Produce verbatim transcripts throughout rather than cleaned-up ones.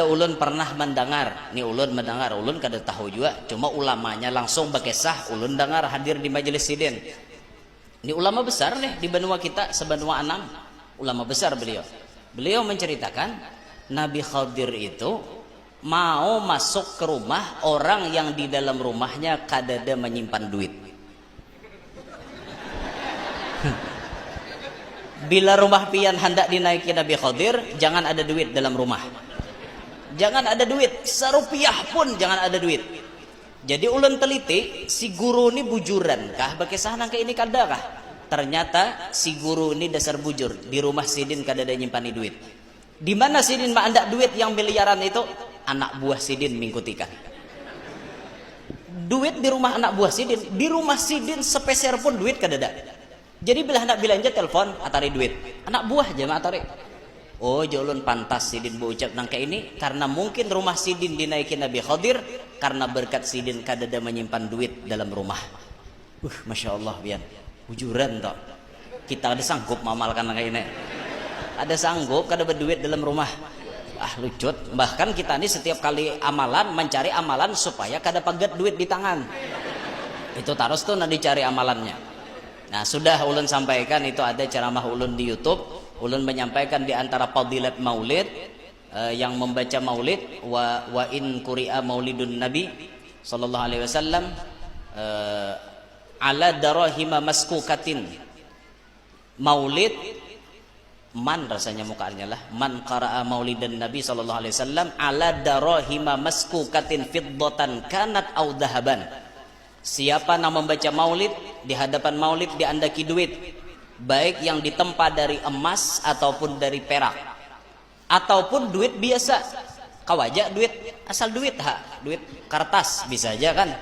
Ulun pernah mendengar, ni ulun mendengar, ulun kada tahu jua, cuma ulamanya langsung bakisah, ulun dengar hadir di majelis sidin. Ini ulama besar nih di banua kita, sebanua anam. Ulama besar beliau. Beliau menceritakan, Nabi Khadir itu mau masuk ke rumah orang yang di dalam rumahnya kadada menyimpan duit. Bila rumah pian handak dinaiki Nabi Khadir, jangan ada duit dalam rumah. Jangan ada duit, sarupiah pun jangan ada duit. Jadi ulun teliti, si guru ni bujuran kah bakisah nang kaini kada kah? Ternyata si guru ni dasar bujur, di rumah sidin kadada nyimpani duit. Di mana sidin maandak duit yang miliaran itu? Anak buah sidin mingkutikan. Duit di rumah anak buah sidin, di rumah sidin sepeser pun duit kadada. Jadi bila handak bilanja telepon, atari duit. Anak buah ja maatari. Oh, ja ulun pantas sidin baucap nang kaini, karena mungkin rumah sidin dinaiki Nabi Khadir, karena berkat sidin kadada menyimpan duit dalam rumah. Uh, masya Allah pian. Bujuran toh. Kita ada sanggup mamalkan nang kaini. Ada sanggup kada berduit dalam rumah. Ah, lucut. Bahkan kita ni setiap kali amalan, mencari amalan supaya kada pagat duit di tangan. Itu tarus tuh nah dicari amalannya. Nah, sudah ulun sampaikan, itu ada ceramah ulun di YouTube. Ulun menyampaikan di antara fadilat maulid, eh, yang membaca maulid, wa, wa in quri'a maulidun Nabi sallallahu alaihi wasallam, eh, ala darahima maskukatin. Maulid, man rasanya mukaannya lah, man qara'a maulidan Nabi sallallahu alaihi wasallam ala darahima maskukatin fiddatan kanat au dahaban. Siapa nang membaca maulid, di hadapan maulid diandaki duit, baik yang ditempa dari emas ataupun dari perak, ataupun duit biasa. Kawa ja duit, asal duit ha, duit kertas bisa aja kan.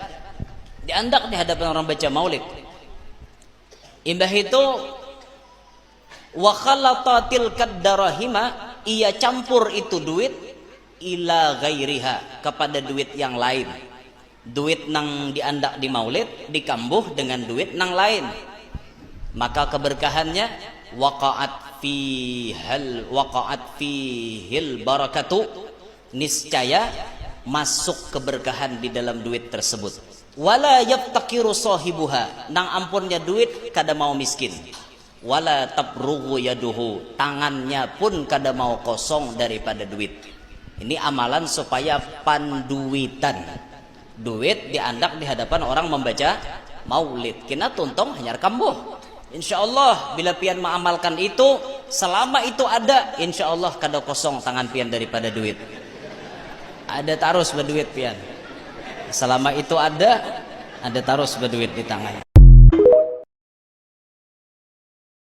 Diandak di hadapan orang baca maulid. Imbah itu, wa khalata tilkad darahima, ia campur itu duit, ila ghairiha, kepada duit yang lain. Duit nang diandak di maulid dikambuh dengan duit nang lain. Maka keberkahannya, waqa'at fihal, waqa'at fihil barakatu, niscaya masuk keberkahan di dalam duit tersebut. Wala yaftakiru sahibuha, nang ampunnya duit kada mau miskin. Wala tabrughu yaduhu, tangannya pun kada mau kosong daripada duit. Ini amalan supaya panduitan. Duit diandak di hadapan orang membaca maulid. Kina tuntung hanyar kambuh. Insya Allah, bila pian mengamalkan itu, selama itu ada, insya Allah kada kosong tangan pian daripada duit. Ada tarus berduit pian. Selama itu ada, ada tarus berduit di tangan.